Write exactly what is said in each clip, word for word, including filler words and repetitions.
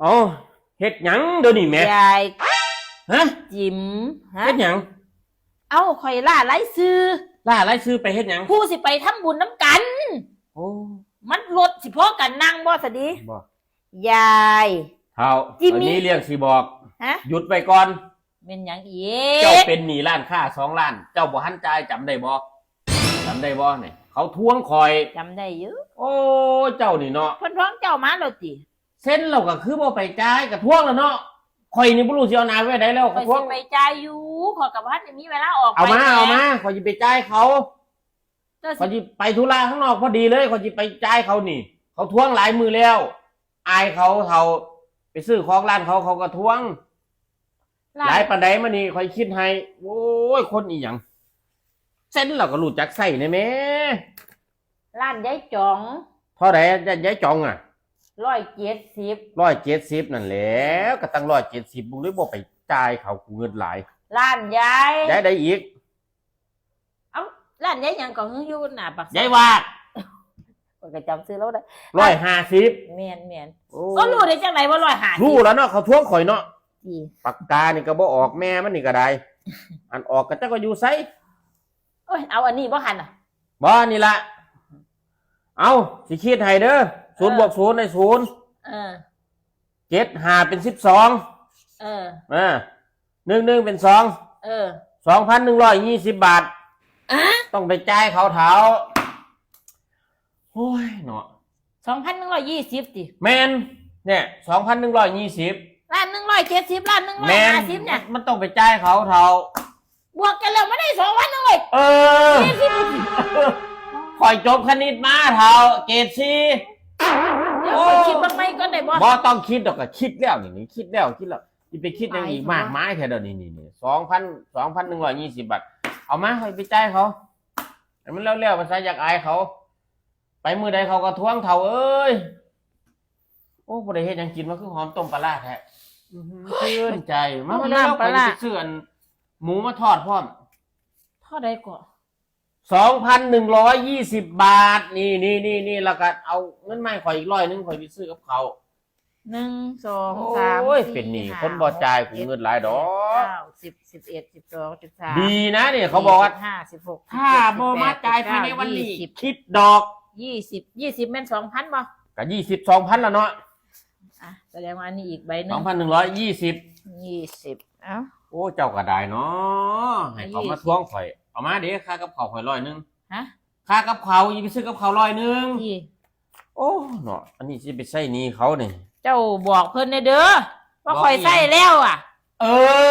เอ้า เฮ็ดหยังเดี๋ยวนี้แหม่ ยาย ฮะ จิ๋มฮะ เฮ็ดหยัง เอ้าข่อยล่ารายชื่อ ล่ารายชื่อไปเฮ็ดหยัง ผู้สิไปทำบุญน้ำกัน โอ้ มันรถสิพอกันนั่งบ่สะดี บ่ ยาย เฒ่า จิมมี่ อันนี้เรื่องสิบอก ฮะ หยุดไว้ก่อน เป็นหยังอี เจ้าก เป็นหนี้ร้านค้าสองล้าน เจ้าบ่ทันจ่าย จำได้บ่ จำได้บ่เนี่ย เขาทวงข่อย จำได้อยู่ โอ้ เจ้านี่เนาะ เพิ่นฟ้องเจ้ามาแล้วติ เซ็นเราก็คือบ่ไปจ่าย ก็ทวงแล้วเนาะ ข่อยนี่บ่รู้สิเอาหน้าไว้ใดแล้ว ข่อย ก็ทวง สิไปจ่ายอยู่ข่อยกับพัดมีเวลาออก เอามา ไป เอามา ข่อยสิไปจ่ายเขา เจ้า ข่อย สิ สิไปธุระข้างนอกพอดีเลย ข่อยสิไปจ่ายเขานี่ เขาทวงหลายมื้อแล้ว อายเขา เฒ่า ไปซื้อของร้านเขา เขาก็ทวง ร้าน หลายปานใดมานี่ ข่อยคิดให้ โอ้ย คนอีหยัง เซ็นเราก็รู้จักใช้แน่แหม่ ร้านยายจอง เท่าใดยายจองอ่ะ ร้อยเจ็ดสิบ ร้อยเจ็ดสิบนั่นแหละ ก็ตั้งร้อยเจ็ดสิบ มึงเลยบ่ไปจ่ายเขา กูเงินหลาย ร้านยาย ยายได้อีก เอ้าร้านยายหยังก็คืออยู่หน้าปากซอย ยายวาด ข้อยก็จำชื่อแล้วได้ ร้อยห้าสิบ แม่นแม่น โอ้ ก็รู้ได้จังไดว่าร้อยห้าสิบ รู้แล้วเนาะ เขาทวงข่อยเนาะ ดี ปากกานี่ก็บ่ออก แม่มันนี่ก็ได้ อันออกก็จักว่าอยู่ไส โอ้ยเอาอันนี้บ่หันอ่ะ บ่นี่ละ เอาสิคิดให้เด้อ ศูนย์บวกศูนย์ได้ศูนย์ เออ เจ็ดห้าเป็นสิบสอง เออ อ่า หนึ่งหนึ่งเป็นสอง เออ สองพันหนึ่งร้อยยี่สิบบาท อ่ะ ต้องไปจ่ายเขาเฒ่า โอ้ยเนาะ สองพันหนึ่งร้อยยี่สิบติ แม่น เนี่ย สองพันหนึ่งร้อยยี่สิบ ร้านหนึ่งร้อยเจ็ดสิบร้านหนึ่งร้อย แม่น ห้าสิบเนี่ย มันต้องไปจ่ายเขาเฒ่า บวกกันแล้วมาได้สองพันหนึ่งร้อย เออ ข่อยจบคณิตมาเฒ่า เกรดสี่ เดี๋ยวข้อยคิดเบิ่งใหม่ก่อนได้บ่ บ่ต้องคิดดอก ก็คิดแล้วนี่ คิดแล้ว คิดแล้ว สิไปคิดหยังอีก มากมายแท้เดี๋ยวนี้ นี่ นี่ สองพัน สองพันหนึ่งร้อยยี่สิบบาท เอามา ข่อยไปจ่ายเขา ให้มันแล้วๆ ภาษาอยากอายเขา ไปมื้อใดเขาก็ทวงเฒ่าเอ้ย โอ้ บ่ได้เฮ็ดหยังกิน มาคือหอมต้มปลาร้าแท้ ชื่นใจ มา หอม น้ำ ปลาร้า ข่อยสิซื้ออันหมูมาทอดพร้อม เท่าใดก็ สองพันหนึ่งร้อยยี่สิบบาท นี่ นี่ นี่ นี่ แล้วก็เอาเงินมาให้ข่อยอีกร้อยหนึ่ง ข่อยไปซื้อกับเขาว หนึ่งสองสาม โอ้ย สี่ เป็นหนี้ ห้า คนบ่จ่าย หก กูเงินหลายดอก เก้าสิบสิบเอ็ดสิบสองสิบสาม ดีนะเนี่ย เขาบอกว่า สิบห้าสิบหก ถ้าบ่มาจ่ายภายในวันนี้ ยี่สิบ คิดดอก ยี่สิบยี่สิบแม่นสองพันบ่ ก็ยี่สิบ สองพันแล้วเนาะ อ่ะแสดงว่าอันนี้อีกใบหนึ่ สอง งพันหนึ่งร้อยยี่สิบ ยี่สิบเอ้า โอ้ เจ้าก็ได้เนาะ ให้เขามาทวงข่อย เอามาเด้ ค่ากับเขาวข่อยร้อยหนึ่ง ฮะ ค่ากับเขาว อย่าไปซื้อกับเขาวร้อยหนึ่ง ที่ โอ้ เนาะ อันนี้สิไปใช้หนี้เขาเนี่ย เจ้าบอกเพิ่นแน่เด้อว่า บอก ข่อยใส่แล้วอ่ะ เอ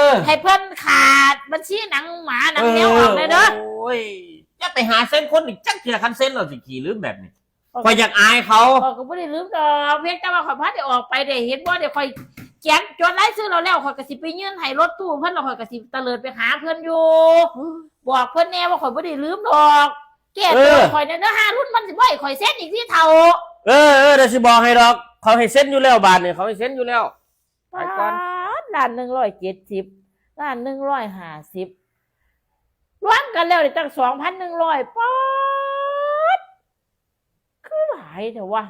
อ ให้เพิ่นขาดบัญชีหนังหมาหนังแมวออกแน่เด้อ โอ้ย อย่าไปหาเซ็นคนอีกจักเทื่อ คันเซ็นเราสิขี้ลืมแบบนี้ ข่อยอยากอายเขา ข่อยก็บ่ได้ลืมดอก เพียงแต่ว่าข่อยพาได้ออกไปได้เห็นบ่ได้ข่อยเขียนจดรายชื่อเราแล้วข่อยก็สิไปยื่นให้รถตู้เพิ่นแล้วข่อยก็สิตะเลิดไปหาเพิ่นอยู่ บอกเพิ่นแน่ว่าข่อยบ่ได้ลืมดอก แก้ตัวข่อยแน่เด้อ ห้ารุ่นมันสิบ่ให้ข่อยเซ็นอีกที่เฒ่า เออ เออ เดี๋ยวสิบอกให้ดอก เขาให้เซ็นอยู่แล้ว บาทเนี่ย เขาให้เซ็นอยู่แล้ว ไปก่อน ป๊าด ล้านหนึ่งร้อยเจ็ดสิบ ล้านหนึ่งร้อยห้าสิบ รวมกันแล้วได้ตั้งสองพันหนึ่งร้อย ป๊าด คือหลายแท้วะ